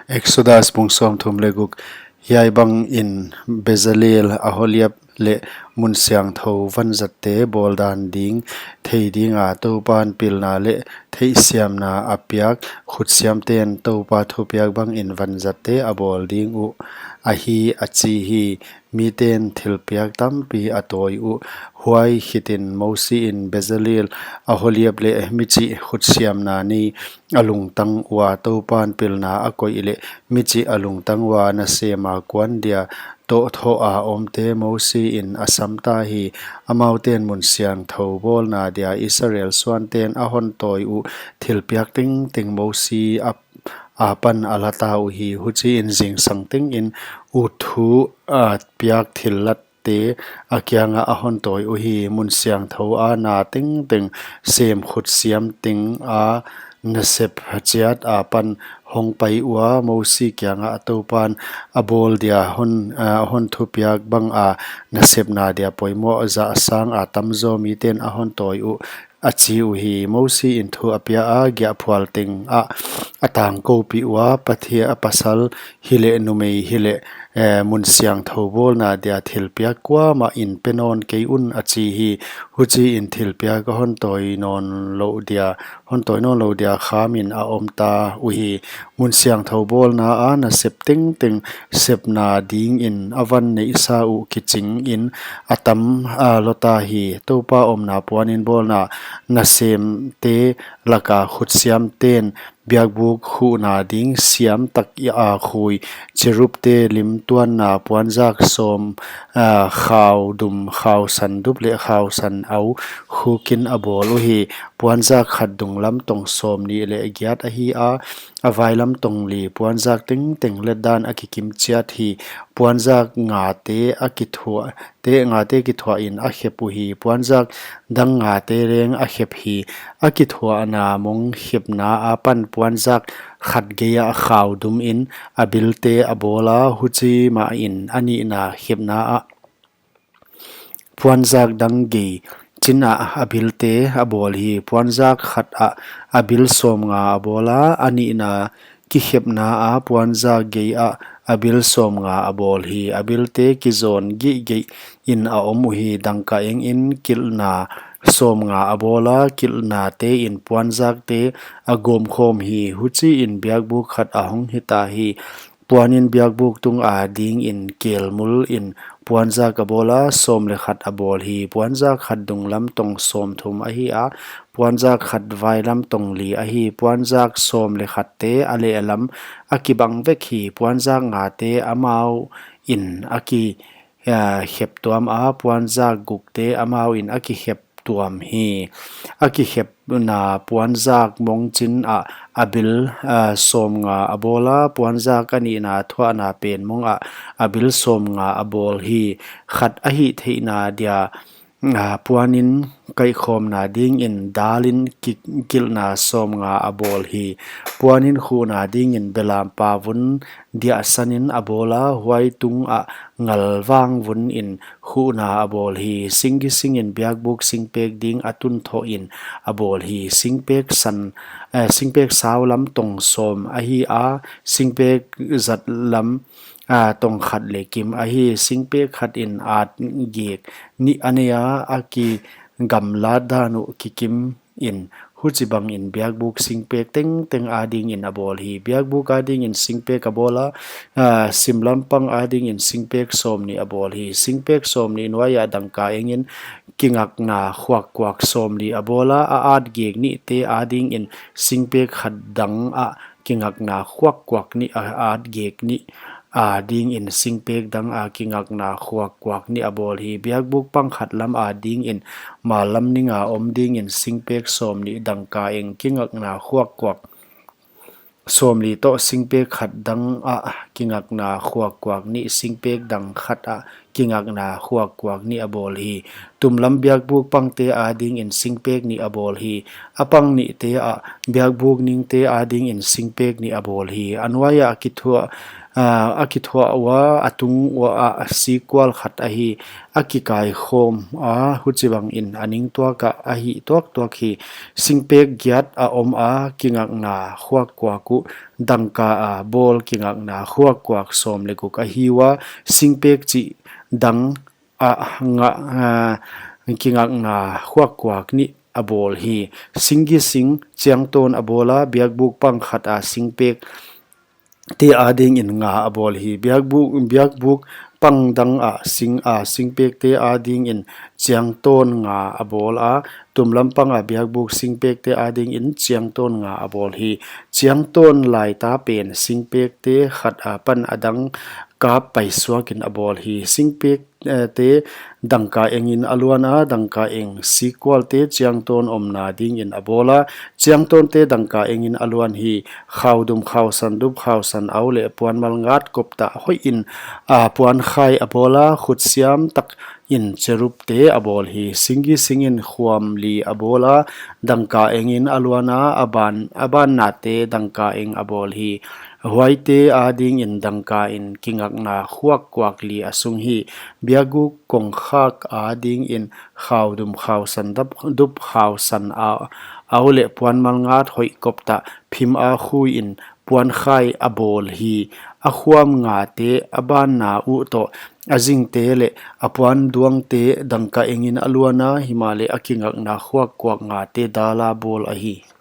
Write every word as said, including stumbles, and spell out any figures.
Exodus bung sawmthum leh guk. Hiai bangin Bezalel, Aholiab leh mun siangthou vanzatte bawl dan ding thei dinga Toupan pilna leh theihsiamna a piak khutsiamten Toupa thupiak bangin vanzatte a bawl ding uh ahi, a chi hi. Miten thilpiak tampi a tawi uh. Huai khitin Mosi in Bezalel, Aholiab leh michih khutsiamna nei a lungtang ua Toupan pilna a koih leh michih a lungtang ua nasema kuan dia toh thoh a omte Mosi in a samta hi. Amauten mun siangthou bawlna dia Israel suanten a hon tawi uh thilpiak tengteng Mosi a, apan a lata uhi. Huchiin zingsang tengin ut thu a piak thillatte a kianga a hon tawi uhi. Mun siangthou a na tengteng sem khutsiam tenga nasep chiat apan hongpai ua Mosi kianga Toupan a bawl dia hon, a hon thupiak banga nasepna dia poimoh zah sanga tamzaw miten a hon tawi uh, a chi uhi. Mosi in thu a pia a, giahphual tengah a tangkoupih ua, Pathian a pasal hileh numei hileh, eh, mun siangthou bawlna dia thilpiak kuamah in pe nawn kei un, a chi hi. Huchiin thilpiak a hon tawi nawn louh dia, hon tawi nawn louh dia khamin a omta uhi. Mun siangthou bawlna a nasep tengteng sepna dingin a van neihsa uh kichingin a tam, a, lota hi. Toupa omna puanin bawlna nasemte laka khutsiamten biakbuk khuhna ding siam tak a khui cherubte lim tuanna puanzak sawm, a, khau dum, khau san dup leh khau san au khukin a bawl uhi. Puanzak khat dunglam tong sawmnih leh giat ahi a, a vailam tong li. Puanzak tengteng letdan a kikim chiat hi. Puanzak ngate a kithuah, te ngate kithuahin a khep uhi. Puanzak dang ngate leng a khep hi. A kithuahna mong khepna apan puanzak khat geiah khau dumin a bilte a bawla, huchi mahin a nihna khepna ah puanzak dang gei chinah a bilte a bawl hi. Puanzak khat ah a bil sawmnga a bawla, a nihna kikhepna a puanzak geiah a bil sawmnga a bawl hi. A bilte kizawn gihgeih in a om uhi. Dangka engin kilhna sawmnga a bawla, kilhnatein puanzakte a gawmkhawm hi. Huchiin biakbuk khat a hong hita hi. Puanin biakbuk tung adingin kelmulin puanzak a bawla, sawm leh khat a bawl hi. Puanzak khat dunglam tong sawmthum ahi a, puanzak khat vailam tong li ahi. Puanzak sawm leh khatte a lehlam a kibang vek hi. Puanzak ngate amau in a ki, a, khep tuam a, puanzak gukte amau in a kikhep tuam hi. A kikhepna puanzak mong chin ah a bil, a, sawmnga a bawla, puanzak a nihna thuahna pen mong ah a bil sawmnga a bawl hi. Khat a hihtheihna dia, a, puanin kaihkhawmna dingin dalin ki-, kilhna sawmnga a bawl hi. Puanin khuhna dingin belampau vun diahsanin a bawla, huai tungah ngalvang vunin khuhna a bawl hi. Singgi singin biakbuk singpek ding a tun thohin a bawl hi. Singpek san, eh, singpek sau lam tong sawm ahi a, singpek zat lam, ah, tong khat leh kim ahi. Singpek khat in at gik nih a nei a, a kigamlat dan uh kikim in, huchibangin biakbuk singpek tengteng adingin a bawl hi. Biakbuk adingin singpek a bawla, a, simlampang adingin singpek sawmnih a bawl hi. Singpek sawmnih nuaia dangka engin kingakna khuakkuak sawmli a bawla, a at gik nihte adingin singpek khat dang ah kingakna khuakkuak nih, a at gik nih adingin singpek dang a kingakna khuakkuak nih a bawl hi. Biakbuk pang khat lam adingin mallam ninga om dingin singpek sawmnih, dangka eng kingakna khuakkuak sawmli toh singpek khat dang ah kingakna khuakkuak nih, singpek dang khat ah kingakna khuakkuak nih a bawl hi. Tumlam biakbuk pangte adingin singpek nih a bawl hi. A pang nihte ah biakbuk ningte adingin singpek nih a bawl hi. A nuai ah a kithuah, ah, a kithuah ua, a tung ua ah sikkual khat ahi. A kikaikhawm a, huchibangin a ning tuak ah a hih tuaktuak hi. Singpek giat a om a, kingakna khuakkuak uh dangka a bawl kingakna khuakkuak sawm leh guk ahi ua, singpek chih dang a nga, ah, kingakna khuakkuak nih a bawl hi. Singgi sing chiangtawn a bawl a, biakbuk pang khat a singpekte adingin nga a bawl hi. Biakbuk, biakbuk pang dang ah sing a singpekte adingin chiangtawn nga a bawl a, tumlam pang a biakbuk singpekte adingin chiangtawn nga a bawl hi. Chiangtawn laita pen singpekte khat apan a dang kap paisuakin a bawl hi. Singpek, eh, te dangka engin a luan a, dangka eng sikkualte chiangtawn omna dingin a bawl a, chiangtawnte dangka engin a luan hi. Khaudum khausan dup khausan au leh puanmal ngat koptah hoihin, ah, puankhai a bawl a, khutsiam takin cherubte a bawl hi. Singgi singin khuam li a bawl a, dangka engin a luan a, a ban, a bannate dangka eng a bawl hi. Huaite adingin dangka in kingakna khuakkuak li a sung hi. Biakbuk kongkhak adingin khaudum khausan dap, dup khausan a, au leh puanmal ngat hoih koptah phim a khuiin puankhai a bawl hi. A khuam ngate, a banna uh toh a zingte leh a puanduangte dangka engin a luan a, himahleh a kingakna khuakkuak ngate dal a bawl ahi.